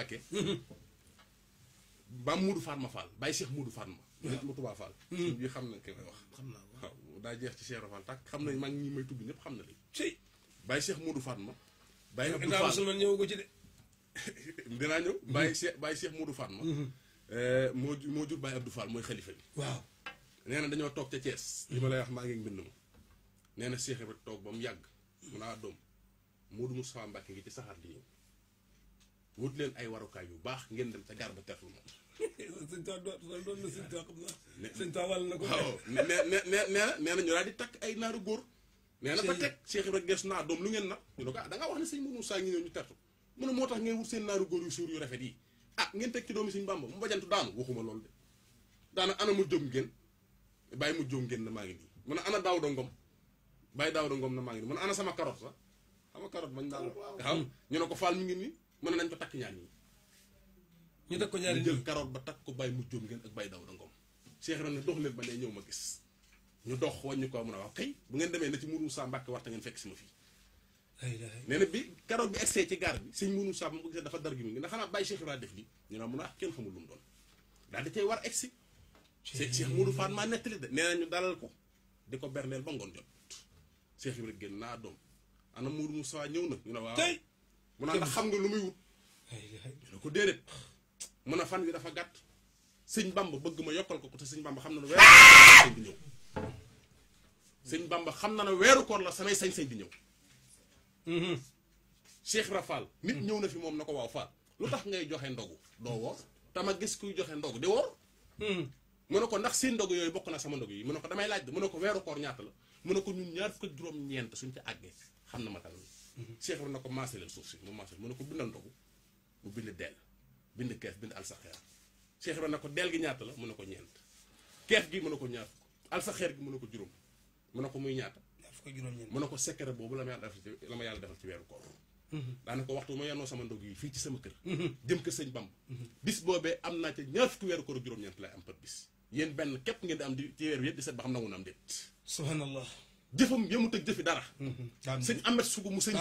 Mbàkke ba Modou Fatma Fall Baye Cheikh Modou Fatma nit mu Touba Fall bi xam na ki may wax xam naa waaw daa jeex ci Cheikh Fall tak xam nañ mag ñi may tudd ñëpp xam na li ci Baye Cheikh Modou Fatma Baye Abdou Fall man ñëw ko ci de dinaa ñëw Baye Cheikh Modou Fatma moo jur Baye Abdou Fall mooy xalifa bi waaw nee na dañoo toog ca Thiès li ma lay wax maa ngi mbind ma nee na Cheikh Ibra toog ba mu yàgg mu naa doom Modou Moustapha Mbacke ngi ci saxaar di ñëw wut leen ay warukaay yu baax ngeen dem ca gaar ba tertu moom sëñ Tuubaa doon na sëñ Tuubaa xam naa sëñ Tuubaa wàll na ko waaw nee na ñu daal di takk ay naaru góor nee na ba teg Cheikh Ibra gees naa doom lu ngeen na ñu ne ko da nga wax ne sëñ Modou Moustapha ngi ñëw ñu tertu mu ne moo tax ngeen wut seen naaru góor yu suur yu rafet yi ngeen teg ci doomi sëñ Bamba mu bajantu daanu waxuma loolu de daana ana mu jóg ngeen bàyyi mu jóg ngeen na maa ngi nii mu ne ana Daawda Ngom bàyyi Daawda Ngom na maa ngi nii mu ne ana sama carotte sax sama carotte bañ daal xam ñu ne ko Fall mi ngi nii mu ne nañ ko takk ñaar ñi ñu teg ko ñaari jël carotte ba takk ko bàyyi mu jóg ngeen ak bàyyi Daawda Ngom Cheikh Ibra ne dox leen ba ne ñëw ma gis ñu dox wàññi ko mun a waaw kay bu ngeen demee na ci Modou Moussa Mbacke war ta ngeen fekk si ma fii nee na bi carotte bi egsee ci gaar bi sëñ Modou Moussa ba mu ko gisee dafa dar gi mi ngi ndax xanaa bàyyi Cheikh Ibra def li ñu ne mun a kenn xamul lu mu doon daal di cay war egsi Cheikh Modou Fall maa nettali de nee na ñu dalal ko di ko berndeel ba ngoon jot Cheikh Ibra génn naa doom ana Modou Moussa ñëw na ñu ne waaw mu naan ndax xam nga lu muy wut ñu ne ko déedéet mun a fan wi dafa gàtt sëñ Bamba bëgg ma yokkal ko te sëñ Bamba xam na ne weeru koor di ñëw sëñ Bamba xam na ne weeru koor la samay sañ-sañ di ñëw Cheikh Ibra Fall nit ñëw na fi moom na ko waaw Fall lu tax ngay joxe ndogu doo woor tama gis kuy joxe ndogu di woor mu ne ko ndax seen ndogu yooyu bokk na sama ndogu yi mu ne ko damay laaj de mu ne ko weeru koor ñaata la mu ne ko ñun ñaar fukk ak juróom-ñeent suñ ca àggee xam na matal Cheikh Ibra na ko maase leen suuf si mu maase mu ne ko bindal ndogu mu bind deel bind keef bind alsaxeer Cheikh Ibra na ko deel gi ñaata la mu ne ko ñeent keef gi mu ne ko ñaar fukk alsaxeer gi mu ne ko juróom mu ne ko muy ñaata mu ne ko secret boobu la ma yàlla defal ci weeru koor daana ko waxtu ma yennoo sama ndog yi fii ci sama kër jëm kër sëñ Bamba bis boobee am naa ca ñaar fukki weeru koor ak juróom-ñeent lay am par bis yéen benn képp ngeen di am di ci weer wi yëpp di seet ba xam nangu na am déet subhanallah jëfam yëmut ak jëfi dara sëñ Amet Sugu mu sëñ